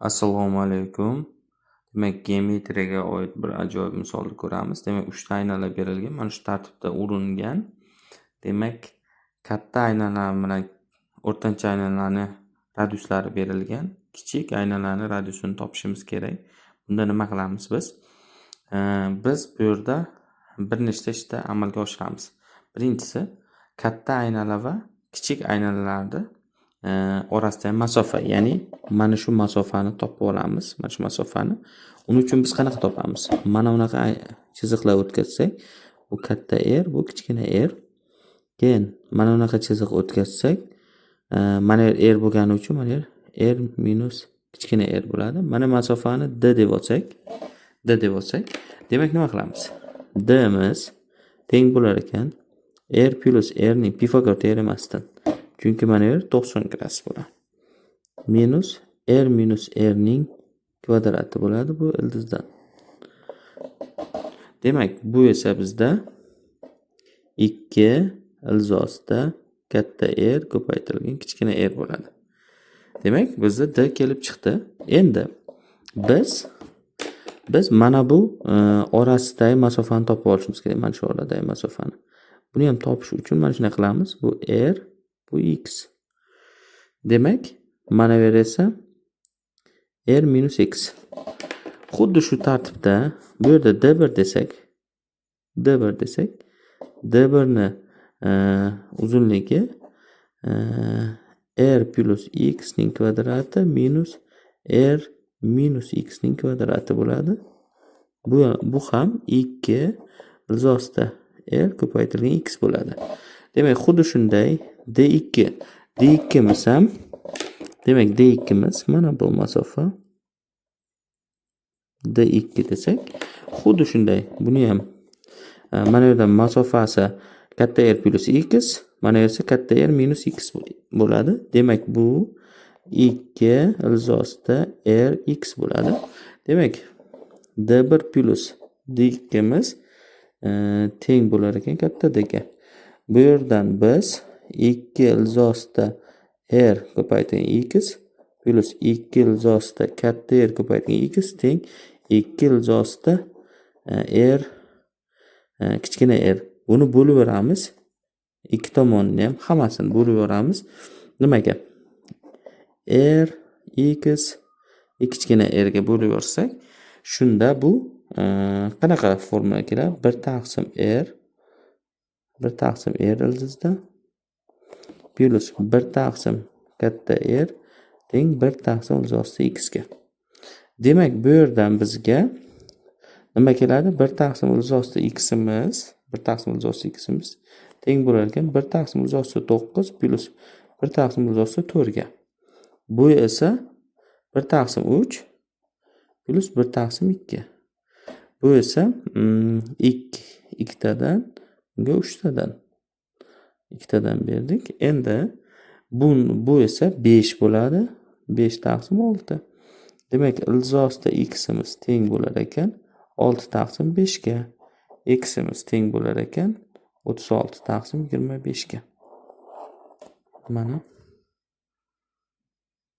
Assalomu alaykum. Demak, geometriyaga oid bir ajoyib misolni ko'ramiz. Demak, 3 ta aynalar berilgan, mana shu tartibda uringan. Demak, katta aynalar bilan o'rtancha aynalarni radiuslari berilgan. Kichik aynalarni radiusini topishimiz kerak. Bunda nima qilamiz biz? Biz bu yerda bir nechta ishni amalga oshiramiz. Birinchisi, katta aynalar va kichik aynalarni orasidagi masofa, ya'ni mana shu masofani topib olamiz, mana shu masofani. Uning uchun biz qanaqa topamiz? Mana bunaqa chiziqlar o'tkazsak, bu katta R, bu kichkina R. Keyin mana bunaqa chiziq o'tkazsak, mana yer R bo'lgani uchun mana yer R minus kichkina r bo'ladi. Mana masofani D deb olsak, D deb olsak, demak, nima qilamiz? D'miz teng bo'lar ekan R plus R ning Pifagor teoremasidan. Chunki mana yer 90 gradus bo'ladi. Minus R minus R ning kvadrati bo'ladi bu ildizdan. Demak, bu esa bizda 2 ildiz ostida katta R ko'paytirilgan kichkina r bo'ladi. Demak, bizda D kelib chiqdi. Endi biz mana bu orasidagi masofani topib olishimiz kerak, mana shu oradagi masofani. Buni ham topish uchun mana shunday qilamiz. Bu R, bu x. Demak, mana bu yer esa R minus x. Xuddi shu tartibda bu yerda D1 desak, D1 desak, D1 ni uzunligi R plus x ning kvadrati minus R minus x ning kvadrati bo'ladi. Bu ham 2 ildiz ostida R ko'paytirilgan x bo'ladi. Demak, xuddi shunday D2. D2 miz ham, demak, D2 miz mana bu masofa, D2 desak, xuddi shunday buni ham mana bu yerda masofasi katta R plus x, mana bu esa katta R minus x bo'ladi. Demak, bu 2 ildiz ostida R x bo'ladi. Demak, D1 plus D2 miz teng bo'lar ekan katta D ga. Bu yerdan biz 2 ildiz ostida R ko'paytirilgan x plus 2 ildiz ostida katta R ko'paytirilgan x teng 2 ildiz ostida R kichkina r. Buni bo'lib yuboramiz. Ikki tomonni ham, hammasini bo'lib yuboramiz. Nimaga? R x kichkina r ga bo'lib yuborsak, shunda bu qanaqa formula keladi? 1 taqsim r, 1 taqsim r ildizda plus 1 taqsim katta R teng 1 taqsim ildiz ostida x ga. Demak, bu yerdan bizga nima keladi? 1 taqsim ildiz ostida ximiz, 1 taqsim ildiz ostida ximiz teng bo'lar ekan 1 taqsim ildiz ostida 9 plus 1 taqsim ildiz ostida 4 ga. Bu esa 1 taqsim 3 plus 1 taqsim 2. Bu esa 2, ikkitadan, bunga uchtadan. Ikkitadan berdik. Endi bu esa 5 bo'ladi. 5 taqsim 6. Demak, ildiz ostida ximiz teng bo'lar ekan 6 taqsim 5 ga. Ximiz teng bo'lar ekan 36 taqsim 25 ga. Mana.